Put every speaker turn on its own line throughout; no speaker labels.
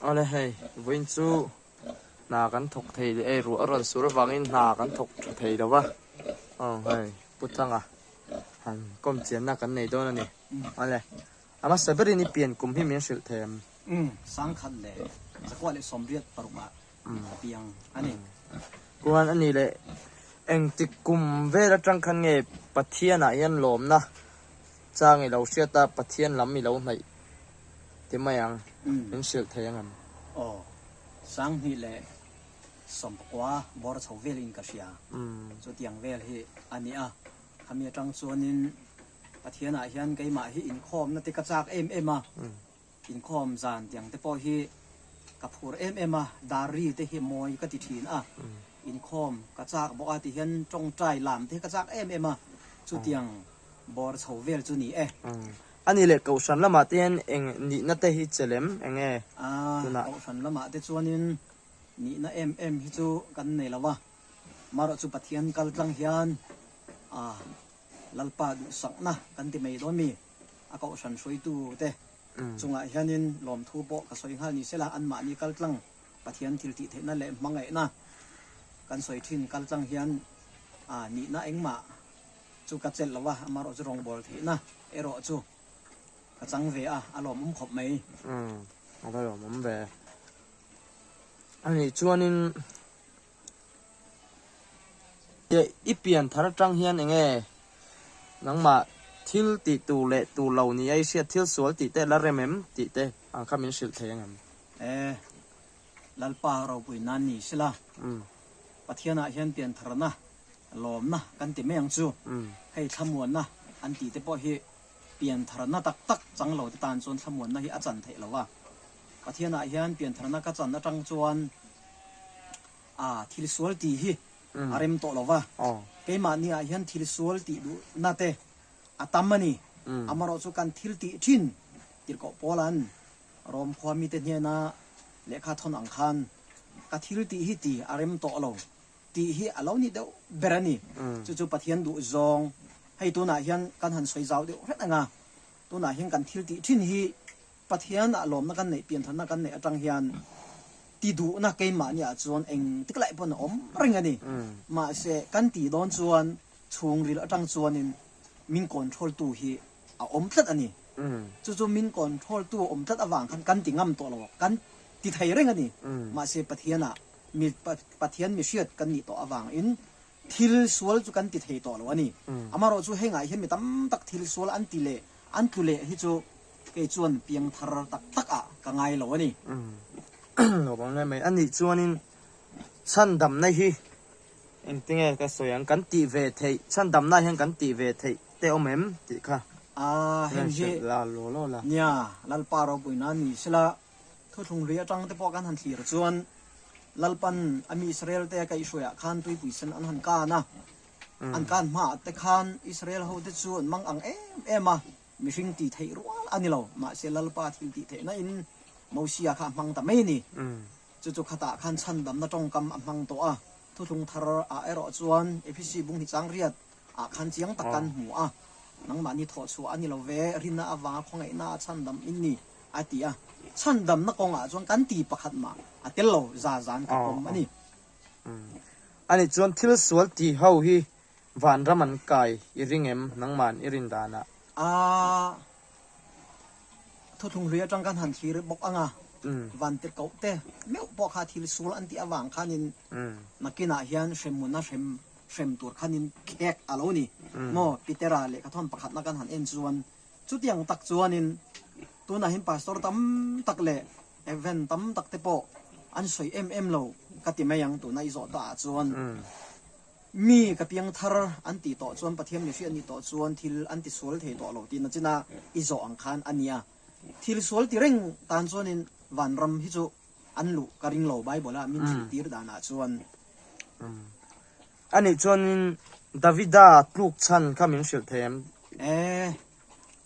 Awle hei, vawiin chu hna kan thawk thei leh ei ruah a rawn sur avangin hna kan thawk tha thei lo va, aw hei Pu Thanga han kawm chianna kan nei dawn a ni. Awle, a hmasa berin i pian kum hi min hrilh thei em?
Umm, Sangkhat leh Zakua leh 86 ah a piang a ni.
Kuan a ni leh engtik kum vel atang khan nge Pathianah hian lawmna chang i lo hriat a, Pathian lam i lo hnaih ti mai ang, min hrilh thei ang em?
Aw, 2019 bawr chho velin ka hria. Chutiang vel hi a ni a, khami atang chuanin Pathianah hian keimah hi inkhawmna te ka chak em em a, Inkhawm zan tiang te pawh hi ka phur em em a, dar ri te hi mawi ka ti thin a, inkhawm ka chak bawk a ti hian tawngtai lam te hi ka chak em em a, chutiang bawr chho vel chu ni e.
A ni leh Kohhran lamah te hian eng nihna te hi che lem eng nge tunah?
Kohhran lamah te chuanin nihna em em hi chu kan nei lo a, marawh chu Pathian kal tlang hian Lalpa duhsakna kan ti mai dawn mi? A kohhran hruaitu te chungah hianin lawmthu pawh ka sawi nghal ni sela, anmahni kaltlang Pathian thil tih theihna leh hmangaihna kan sawi thin kaltlang hian nihna engmah chu ka chelh lo a, amaherawh chu rawngbâwl theihna erawh chu ka chang ve a, a lawmawm khawp mai.
Umm, a va lawmawm ve. Anih chuanin I pian thar atang hian eng nge nangmah thil tih tur leh tur lo ni a i hriat thil sual tih te la rem em tih te ang kha min hrilh thei ang em?
E, Lalpa ropui nan ni sela, Pathianah hian pian tharna, lawmna kan ti mai ang chu, hei thlamuanna an tih te pawh hi pian tharna tak tak chang lo te tan chuan thlamuanna hi a chan theih lo a. Pathianah hian pian tharna ka chan atang chuan A, thil sual tih hi a rem tawh lo va, keimahni ah hian thil sual tih duhna te a tam a ni. Amaherawh chu kan thil tih thin tirhkoh Paula'n Rom khua mite hnena lehkha thawn ang khan ka thil tih hi ti a rem tawh lo tih hi a lo ni deuh ber a ni. Chu chu Pathian duh zawng hei tunah hian kan han sawi zau deuh hret ang a, tunah hian kan thil tih thin hi Pathian ah lawmna kan neih, pianthanna kan neih atang hian ti duhna keimahni ah chuan eng tik laih pawn a awm reng a ni. Mahse, kan tih dawn chuan chhungril atang chuanin min control tu hi a awm tlat a ni. Chu chu min control tu a awm tlat avang khan kan ti ngam tawh lo, kan ti thei reng a ni. Mahse, Pathian ah mi Pathian mi hriat kan nih tawh avangin thil sual chu kan ti thei tawh lo a ni. Amaherawh chu hengah hian mi tam tak thil sual an ti leh an tlu leh hi chu Kei chuan piang thar tak tak ah ka ngai lo a ni.
Lo bang ngai mai. A nih chuanin chhandamna hi engtinge ka sawi ang, kan tih ve theih, chhandamna hian kan tih ve theih te awm em tih kha
heng hi
la law law la.
Nia, Lalpa ropui nan ni sela, thuthlung hlui atang te pawh kan han thlir chuan Lalpan a mi Israel te kaihhruaiah khan tuipui sen an han kan a, an kan hmaah te khan Israel ho te chu an mang ang em em a, Mihring tih theih rual a ni lo, mahse Lalpa thil tih theihna in Mosia kha a hmang ta mai a ni. Chu chu khatah khan chhandamna tawngkam a hmang tawh a, thuthlung thar ah erawh chuan Ephesi bung hi chang riat ah khan chiang tak kan hmu a, nangmahni thawh chhuah a ni lo ve, rinna avanga khawngaihna a chhandam in ni a ti a, chhandamna kawngah chuan kan ti pakhat mah a tel lo, za zan ka pawm a ni.
Ani chuan thil sual ti ho hi Vanram an kai i ring em nangman i rin danah?
A thuthlung hlui atang khan han thlir bawk ang a, van tirhkoh te meuh pawh kha thil sul an tih avang khanin nakinah hian hremhmun a hrem hrem tur khanin khek a lo ni maw? Petera lehkhathawn pakhatna kan han en chuan chutiang tak chuanin tunah hian pastor tam tak leh event tam tak te pawh an sawi em em lo ka ti mai ang tuna i zawh ta ah chuan. Mi ka piang thar an tih tawh chuan Pathian mihri an nih tawh chuan thil an ti sual thei tawh lo tihna china i zawh ang khan a nia. Thil sual ti reng tan chuanin vanram hi chu an luh ka ring lo Bible a min hrilh tir danah chuan.
A nih chuanin Davida tluk chhan kha min hrilh thei em?
E,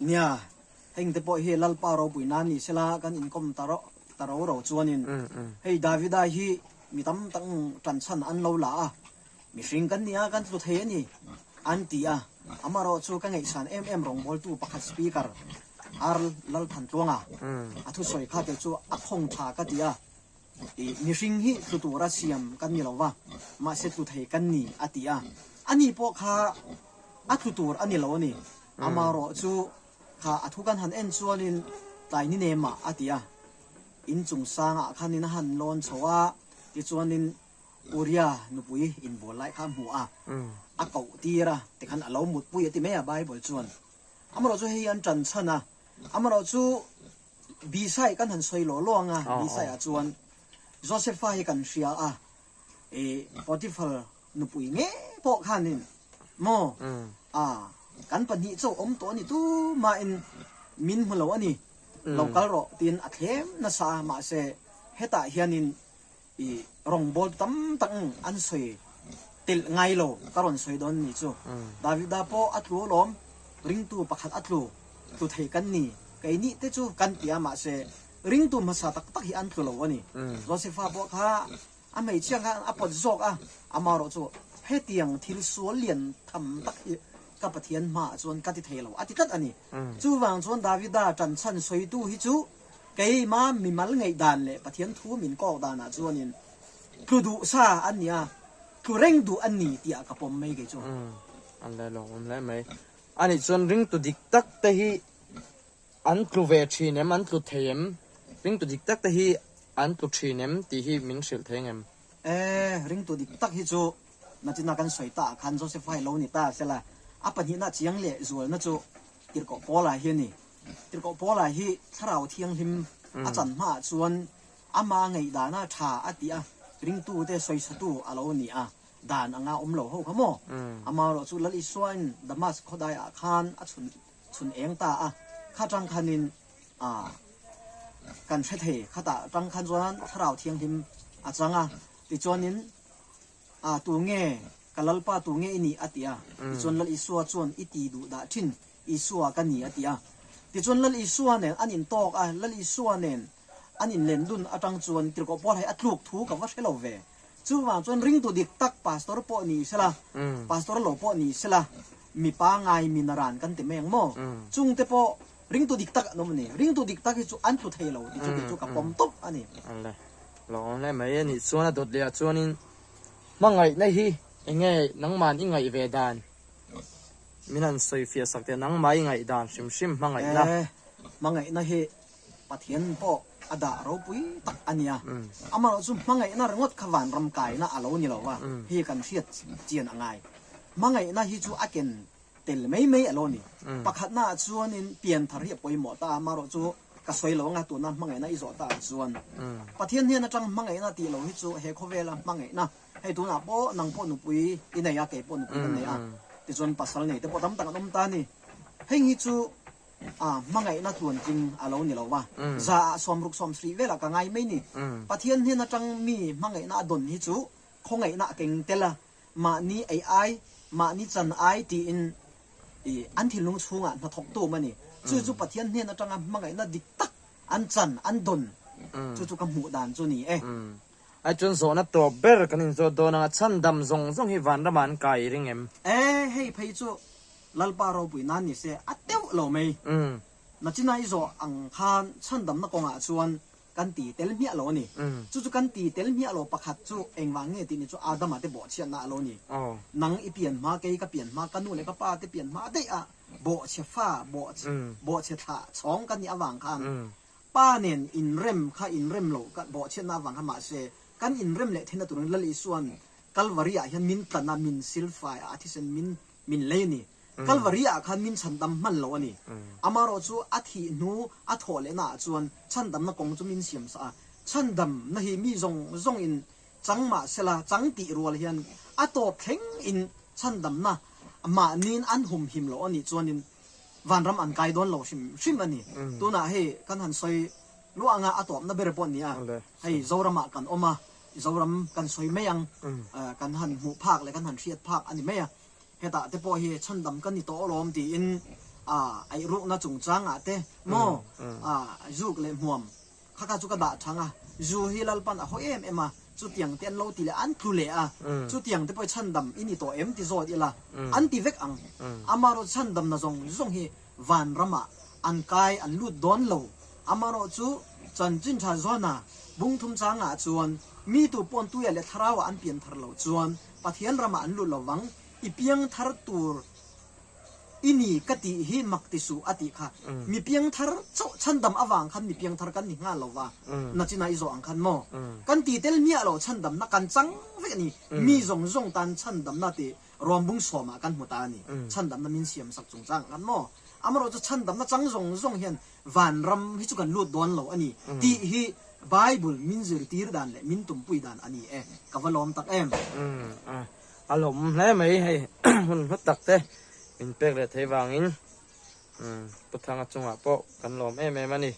nia, heng te pawh hi Lalpa ropui nan ni sela kan inkawm ta ta ro ro chuanin hei Davida hi Mi tam tak tan chhan an lo la a, mihring kan nia kan tlu thei a ni, an ti a. Amaherawhchu ka ngaihsan em em rawngbawltu pakhat speaker. Ar Lalthantluanga a thusawi kha te chu a khawng tha ka ti a, i mihring hi tlu tura siam kan ni lo va, mahse tlu thei kan ni a ti a, ani pawh kha a tlu tur a ni lo a ni, amarawh chu kha a thu kan han en chuanin tlai ni nemah a ti a, inchung sangah khanin a han lawn chho a, tichuanin Uria nupui inbual lai kha a hmu a, a koh tir a, tikhan a lo mutpui a ti mai a Bible chuan. Amarawh chu hei an tan chhan a, amarawh chu Bisai kan han sawi law law ang a, Bisai ah chuan Josepha hi kan hria a, i Potiphar nupui nge pawh khanin maw a kan 2 chauh awm tawh a ni tumahin min hmu lo a ni, lo kal rawh tiin a thlem nasa a, mahse hetah hianin I rawngbâwl tam tak an sawi telh ngai lo ka rawn sawi dawn ni chu. Davida pawh a tlu alawm, ringtu pakhat a tlu, tlu thei kan ni, keini te chu kan ti a, mahse ringtu hmasa tak tak hi an tlu lo a ni. Josefa pawh kha a hmeichhia khan a pawt zawk a, amaherawh chu hetiang thil sual lian tham tak hi ka Pathian hmaah chuan ka ti thei lo a ti tlat a ni. Chuvang chuan Davida ṭanchhan sawitu hi chu Keima mimal ngaihdan leh Pathian thu min kawk danah chuanin tlu duh sa an ni a, tlu reng duh an ni tih ah ka pawm mai kei chu.
Umm, an le lawk awm hle mai. Anih chuan ringtu dik tak te hi an tlu ve thin em, an tlu thei em? Ringtu dik tak te hi an tlu thin em tih hi min hrilh thei ngem?
E, ringtu dik tak hi chu nachina kan sawi ta ah khan Joseph-a hi lo ni ta sela, a pahnihna chiang leh zualna chu Tirhkoh Paula hi a ni. Tirhkoh Paula hi Thlarau Thianghlim a chan hmaah chuan ama ngaihdana tha a ti a, ringtute sawisatu a lo ni a, dan anga awm lo ho kha maw? Amaherawh chu Lal Isuain Damas khawdaiah khan a chhun chhun eng ta a, kha tang khanin a kan hre thei, khatah tang khan chuan Thlarau Thianghlim a chang a, tichuanin A, tu nge? Ka Lalpa tu nge i nih? a ti a. Tichuan Lal Isua chuan, I ti duh dah thin, Isua ka ni, a ti a. Tichuan Lal Isua nen an intawk a, Lal Isua nen an inlen dun atang chuan tirhkoh pawl hai a tluk thu ka va hre lo ve. Chuvang chuan ringtu dik tak pastor pawh ni sela, pastor lo pawh ni sela, mi pangai mi naran kan ti mai ang maw? Chungte pawh ringtu dik tak an awm a ni. Ringtu dik tak hi chu an tlu thei lo tih chu kei chu ka pawm tawp a ni.
Lawm hle mai a nih chuan a dawt leh ah chuanin hmangaihna hi enge nangman i ngaih ve dan min han sawi fiah sak teh nangmah i ngaih dan hrim hrim hmangaihna.
E, hmangaihna hi Pathian pawh a dah ropui tak a nia. Amaherawh chu hmangaihna ringawt kha vanram kaina a lo ni lo va, hei kan hriat chian a ngai. Hmangaihna hi chu a ken tel mai mai a lo ni. Pakhatna ah chuanin pianthar hi a pawimawh ta a, amaherawh chu Ka sawi lo anga tuna hmangaihna i zawh ta ah chuan Pathian hnen atang hmangaihna tih lo hi chu he khawvela hmangaihna hei tunah pawh nang pawh nupui i nei a kei pawh nupui ka nei a tichuan pasal nei te pawh tam tak an awm ta a ni. Heng hi chu a hmangaihna tluantling a lo ni lo va, za ah 60 70 velah ka ngai mai ni. Pathian hnen atang mi hmangaihna a dawn hi chu khawngaihna a keng tel a, mahni ei ai, mahni chan ai tiin I an thinlung chhungah hnathawk tum a ni. Chu chu Pathian hnen atanga hmangaihna dik tak an chan, an dawn. Chu chu ka hmuh dan chu ni e.
Ai chuan zawhna tawp ber kan inzawt dawn anga chhandam zawng zawng hi vanramah an kai i ring em?
E, hei phei chu Lalpa ropui nan ni se a teuh lo mai. Nachina i zawh ang khan chhandamna kawngah chuan Kan ti tel hmiah lo a ni. Chu chu kan ti tel hmiah lo pakhat chu engvang nge tih ni chu Adama te bawhchhiatna a lo ni. Nang i pian hma, kei ka pian hma, ka nu leh ka pa te pian hma daih a bawhchhe fa, bawhchhe thlah chhawng kan nih avang khan pa nen inrem kha inrem lo ka bawhchhiatna avang khan mahse kan inrem leh theihna turin Lal Isua'n Kalvari ah hian min tlan a, min silfai a, a thisen min min lei a ni. Kalvari ah khan min chhandam hman lo a ni. Amaherawh chu a thih hnu a thawh lehna ah chuan chhandamna kawng chu min siam sah a. Chhandamna hi mi zawng zawng in chang mah sela chang tih rual hian a tawp thleng in chhandamna mahniin an humhim lo a nih chuanin vanram an kai dawn lo hrim hrim a ni. Tunah hei kan han sawi luah anga a tawpna ber pawh ni a, hei Zoram ah kan awm a, Zoram kan sawi mai ang, kan han hmuh phak leh kan han hriat phak a ni mai a. Hetah te pawh hi chhandam ka ni tawh alawm tiin a eirukna chungchangah te maw a zuk leh hmuam kha kha chu ka dah thang a, zu hi Lalpan a haw em em a, chutiang te an lo ti leh a, an tlu leh a, chutiang te pawh hi chhandam i ni tawh em ti zawt ila an ti vek ang. Amaherawhchu chhandamna zawng zawng hi vanramah. An kai an lut dawn lo. Amaherawhchu, chanchin tha Johana bung thum changah chuan mi tu pawn tuia leh thlarauah an pian thar loh chuan Pathian ramah an lut lo vang, i piang thar tur i ni ka tih hi mak ti suh a tih kha. Mi piang thar chauh chhandam avang khan mi piang thar kan ni nghal lo va, nachina i zawh ang khan maw? Kan ti tel miah lo chhandamna kan chang vek a ni. Mi zawng zawng tan chhandamna tih Ruambung sawmah kan hmu ta a ni. Chhandamna min siam sak chungchang ang khan maw? Amaherawh chu chhandamna chang zawng zawng hian vanram hi chu kan lut dawn lo a ni tih hi Bible min zirtir dan leh min tumpui dan a ni e. Ka va lawm tak em?
A lawm hle mai hei hun hlu tak te min pek leh thei vangin Pu Thanga chungah pawh kan lawm em em a ni.